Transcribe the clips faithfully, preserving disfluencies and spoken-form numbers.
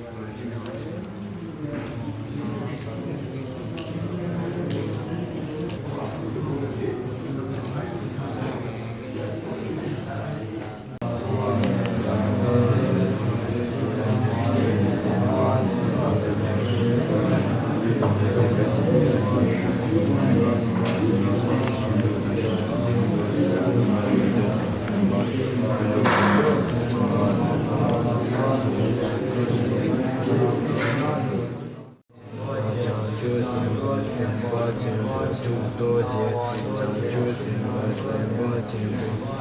བྱང་ཆུབ་སེམས་དཔའ་སེམས་དཔའ་ཆེན་པོ་ཐུགས་རྡོ་རྗེ། བྱང་ཆུབ་སེམས་དཔའ་སེམས་དཔའ་ཆེན་པོ་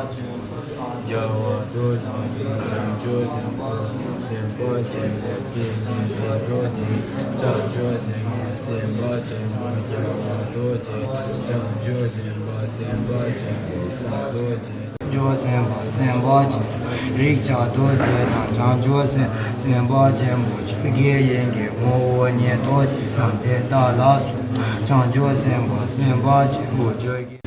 རྒྱལ་བ་རྡོ་རྗེ། བྱང་ཆུབ་སེམས་དཔའ་སེམས་དཔའ་ཆེན་པོ་དགེ་བསྙེན་ཐུགས་རྡོ་རྗེ། བྱང་ཆུབ་སེམས་དཔའ་སེམས་དཔའ་ཆེན་པོ་རྒྱལ་བ་རྡོ་རྗེ། བྱང་ཆུབ་སེམས་དཔའ་སེམས་དཔའ་ཆེན་པོ་ས་རྡོ་རྗེ། བྱང་ཆུབ་སེམས་དཔའ་སེམས་དཔའ་ཆེན་པོ་རིགས་ཆགས་རྡོ་རྗེ་དང་། བྱང་ཆུབ་སེམས་སེམས་དཔའ་ཆེན་པོ་ཆོས་རྒྱལ་དབྱིན་སྐད་ངོ་བོ་ཉིད་རྡོ་རྗེ་དང་དེ་དག་ལ་སོགས། བྱང་ཆུབ་སེམས་དཔའ་སེམས་དཔའ་ཆེན་པོ་ཆོས་རྒྱལ།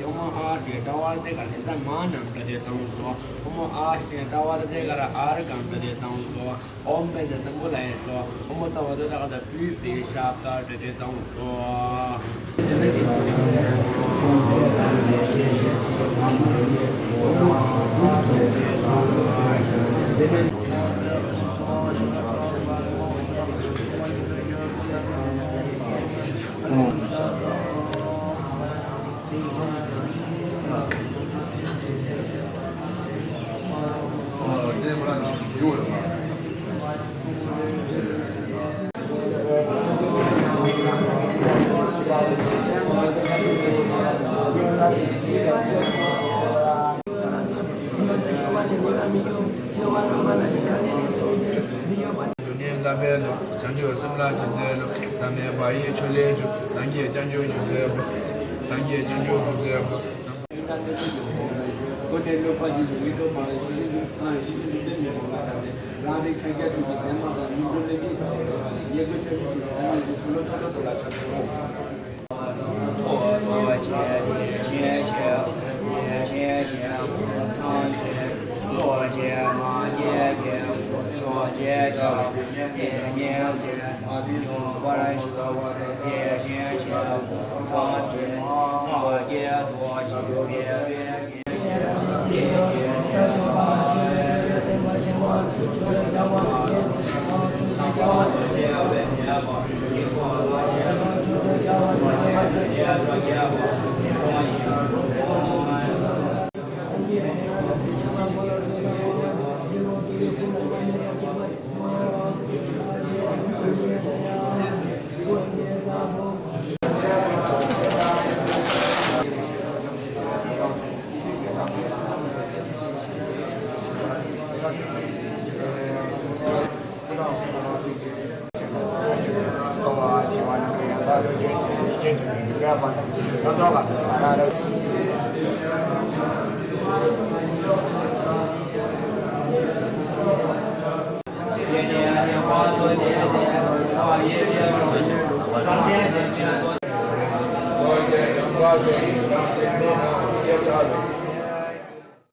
ཨོཾ་ཨཱཿཧཱུྃ་ཏྲཱ་བ་ར་ཙེ་ཀ་ལེ་ཙ་མ་ནམ་པྲ་ཏེ་ཙང་སོ། ཨོཾ་ཨཱཿ་ཏྲཱ་བ་ར་ཙེ་ཀ་ར་ཨཱརྻ་གམ་པྲ་ཏེ་ཙང་སོ། ཨོཾ་པཉྩ་ཏམ་བུ་ལ་ཡེ་སོ། ཨོཾ་ཙ་བ་དོ་ཏ་ག་ད་པུཥྤེ་ཤབྡ་ཏྲ་ཏེ་ཙང་སོ། སྡུག་བསྔལ་ཐར་པའི་སློབ། བྱང་ཆུབ་སེམས་ལ་ཆགས་སེམས་སློབ། ཐ་མལ་བག་ཡོད་ཆོས་ལས་སྐྱོབ། སངས་རྒྱས་བྱང་ཆུབ་སྒྱུ་འཕྲུལ་སློབ། སངས་རྒྱས་བྱང་ཆུབ་སྒྱུ་འཕྲུལ་སློབ།